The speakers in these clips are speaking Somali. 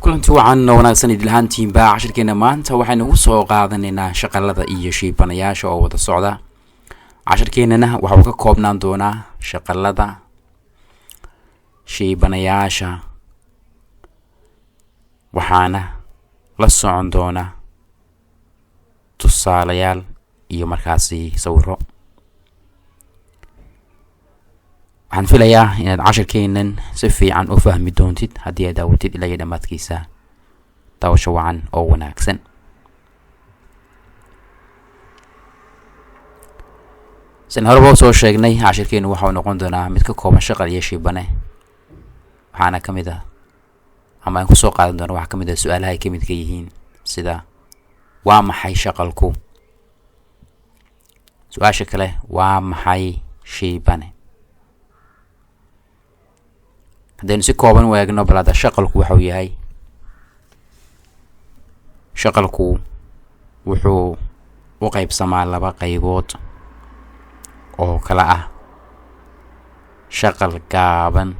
Kulanti wacan oo wanaagsan idilhaantiinba. Cashirkeena maanta waxaynu ku soo qaadanaynaa shaqalada iyo shiibanayaasha oo wada socda. Cashirkeenana waxa uu ka koobnaan doonaa shaqalada, shiibanayaasha, waxaana la socon doona tusaalayaal iyo markaasi sawiro. Waxaan filayaa inaad cashirkeenan si fiican u fahmi doontid haddii aad daawatid ilaa iyo dhammaadkiisa. Daawasho wacan oo wanaagsan. Sian horeba usoo sheegnay, cashirkeenu waxa uu noqon doonaa mid ka kooban shaqal iyo shiibane, waxaana ka mid ah ama aan kusoo qaadan doona waxaa ka mid ah su-aalaha ay ka midka yihiin sida: waa maxay shaqalku? Su-aasha kale, waa maxay shiibane? Haddaynu si kooban u eegno bal hadda shaqalku waxau yahay, shaqalku wuxuu u qeybsamaa laba qaybood oo kala ah shaqal gaaban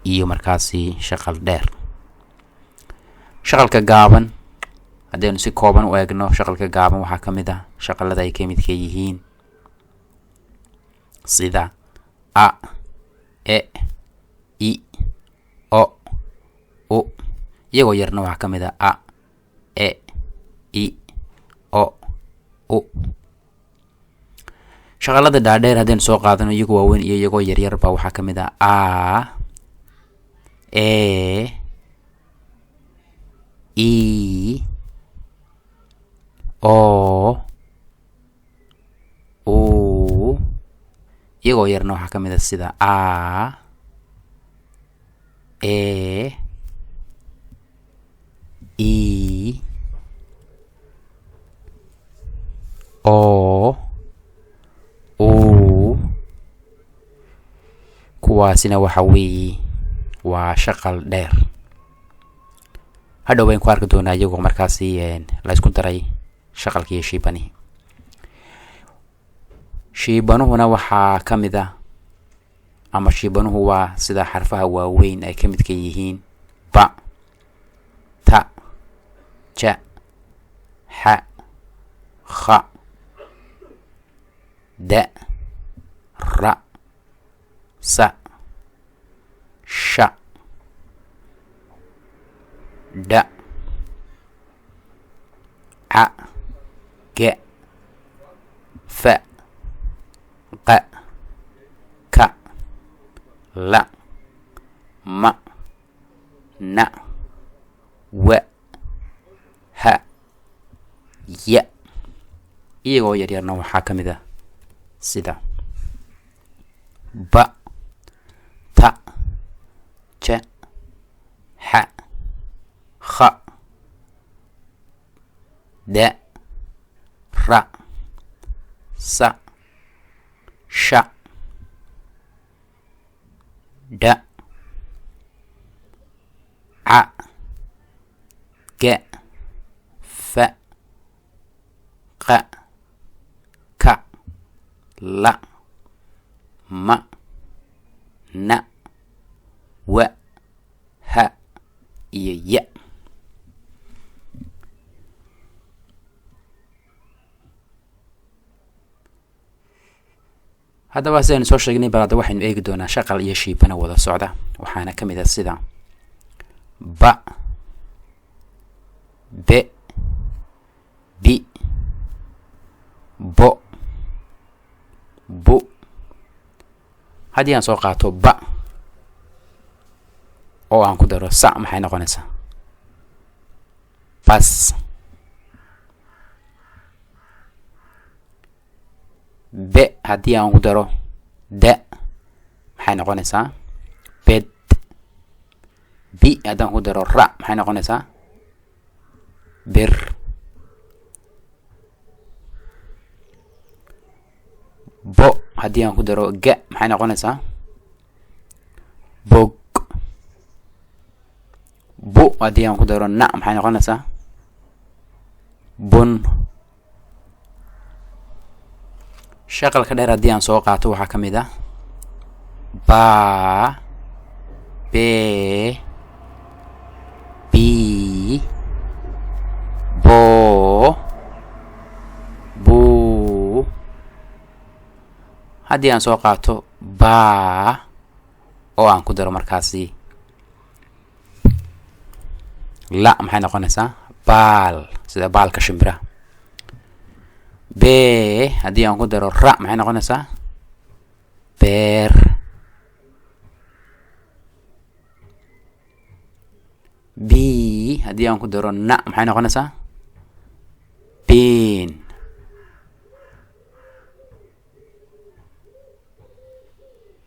iyo markaasi shaqal dheer. Shaqalka gaaban haddaynu si kooban u eegno, shaqalka gaaban waxaa ka mid ah shaqalada ay ka midka yihiin sida a, e, i, o, u. Iyagoo yarna waxaa ka mid ah a, e, i, o, u. Shaqalada dhaadheer haddaynu soo qaadano, iyagoo waaweyn iyo iyagoo yaryarba, waxaa ka mid ah a, e, i, o, u. Iyagoo yarna waxaa ka mid ah sida a, e, i, o, u. Kuwaasina waxa weeye waa shaqal dheer. Hadhow bayn ku arki doonaa iyagoo markaasi la isku daray shaqalkiiyo shiibanihi. Shiibanuhuna waxaa ka mid ah, ama shiibanuhu waa sida xarfaha waaweyn ay ka midka yihiin ba, ta, ja, xa, kha, da, ra, sa, sha, dha, ca, ge, fa, qa, ka, la, ma, na, wa, ha, ya. Iyagoo yaryarna waxaa ka mid ah sida ba, ta, ja, xa, kha, da, ra, sa, sha, dha, ca, ga, fa, qa, ka, la, ma, na, wa, ha iyo ya. Haddaba sidaynu soo sheegnay, bal hadda waxaynu eegi doonaa shaqal iyo shiibana wada socda, waxaana ka mid ah sida ba, be, bi, bo, bu. Haddii aan soo qaato ba oo aan ku daro sa, maxay noqonaysaa? Bas. Be haddii aan ku daro da, maxay noqonaysaa? Bed. Bi haddaan ku daro ra, maxay noqonaysaa? Bir. Bo haddii aan ku daro ga, maxay noqonaysaa? Bog. Bu haddii aan ku daro na, maxay noqonaysaa? Bun. Shaqalka dheer haddii aan soo qaato, waxaa ka mid ah ba, be, Haddii aan soo qaato baa oo aan ku daro markaasi la, maxay noqonaysaa? Baal, sida baalka shimbiraha. Bee haddii aan ku daro ra, maxay noqonaysaa? Beer. B haddii aan ku daro na, maxay noqonaysaa? Been.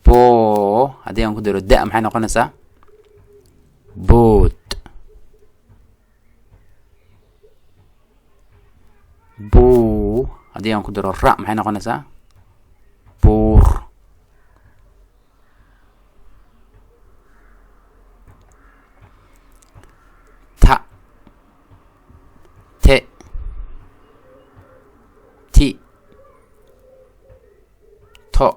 Bo haddii aan ku daro da, maxay noqonaysaa? Bood. Buu haddii aan ku daro ra, maxay noqonaysaa? Buur. Ta, te, ti, to,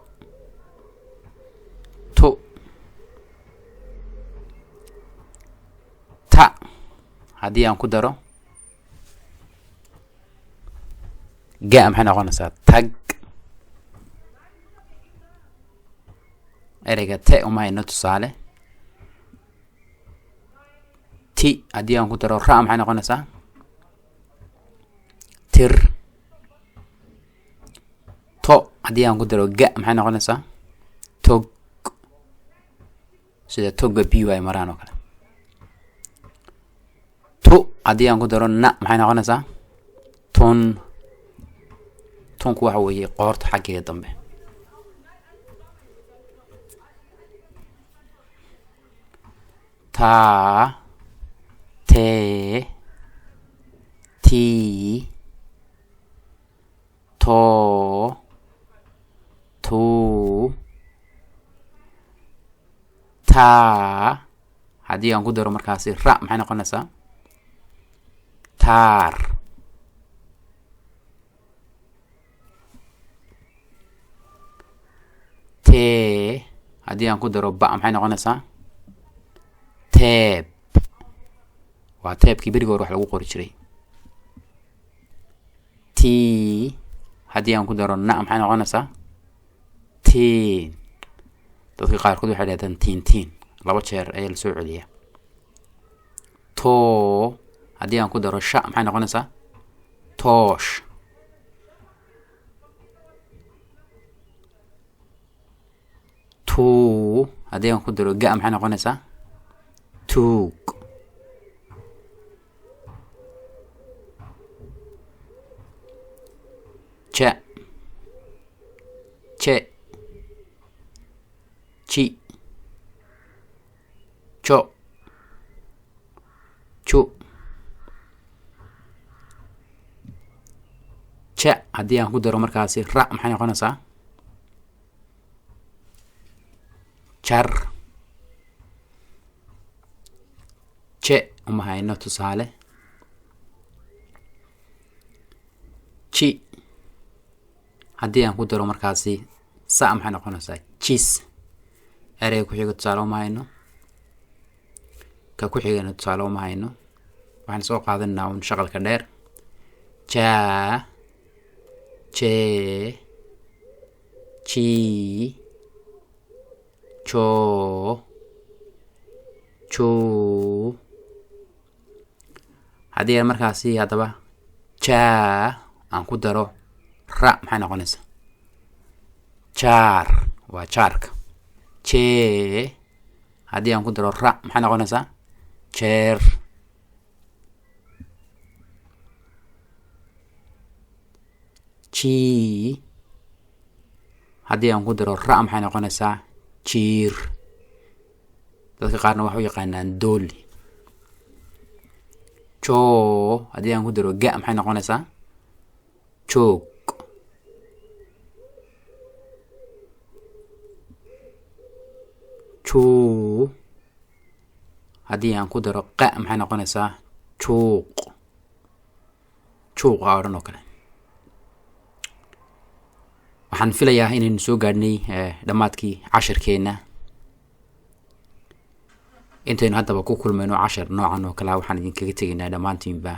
tu. Ta haddii aan ku daro ga, maxay noqonaysaa? Tag. Ereyga te uma hayno tusaale. Ti haddii aan ku daro ra, maxay noqonaysaa? Tir. To haddii aan ku daro ga, maxay noqonaysaa? Tog, sida toga biyuhu ay maraan oo kale. Tu haddii aan ku daro na, maxay noqonaysaa? Tun. Tunku waxa weeye qoorta xaggeeda dambe. Taa, tee, tii, too, tuu. Taa haddii aan ku daro markaasi ra, maxay noqonaysaa? Taar. Tee haddii aan ku daro ba, maxay noqonaysaa? Teeb. Waa teebkii berigi hore wax lagu qori jiray. Tii haddii aan ku daro na, maxay noqonaysaa? Tiin. Dadka qaarkood waxay dhahdaan tiin tiin, laba jeer ayaa lasoo celiyaa. Too haddii aan ku daro sha, maxay noqonaysaa? Toosh. Tuu haddii aan ku daro ga, maxay noqonaysaa? Tuug. Ja, je, ji, jo, ju. Ja haddii aan ku daro markaasi ra, maxay noqonaysaa? Jar. Je uma hayno tusaale. Ji haddii aan ku daro markaasi sa, maxay noqonaysaa? Jis. Ereyga ku xiga tusaale uma hayno, ka ku xigana tusaale uma hayno. Waxaan soo qaadanaa un shaqalka dheer. Jaa, jee, jii, joo, juu. Haddii aan markaasi haddaba jaa aan ku daro ra, maxay noqonaysaa? Jaar, waa jaarka. Jee haddii aan ku daro ra, maxay noqonaysaa? Jeer. Jii haddii aan ku daro ra, maxay noqonaysaa? Jiir. Dadka qaarna waxay u yaqaanaan dooli. Joo haddii aan ku daro ga, maxay noqonaysaa? Joog. Juu haddii aan ku daro qa, maxay noqonaysaa? Juuq. Juuq aa odhan oo kale. Waxaan filayaa inaynu soo gaadhnay dhammaadkii cashirkeenna. Intaynu haddaba ku kulmayno cashar noocan oo kalea, waxaan idinkaga tegaynaa dhammaantiinba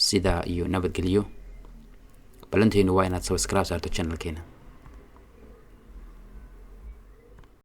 sidaa iyo nabadgelyo. Ballantaynu waa inaad subscribe saarto channelkeena.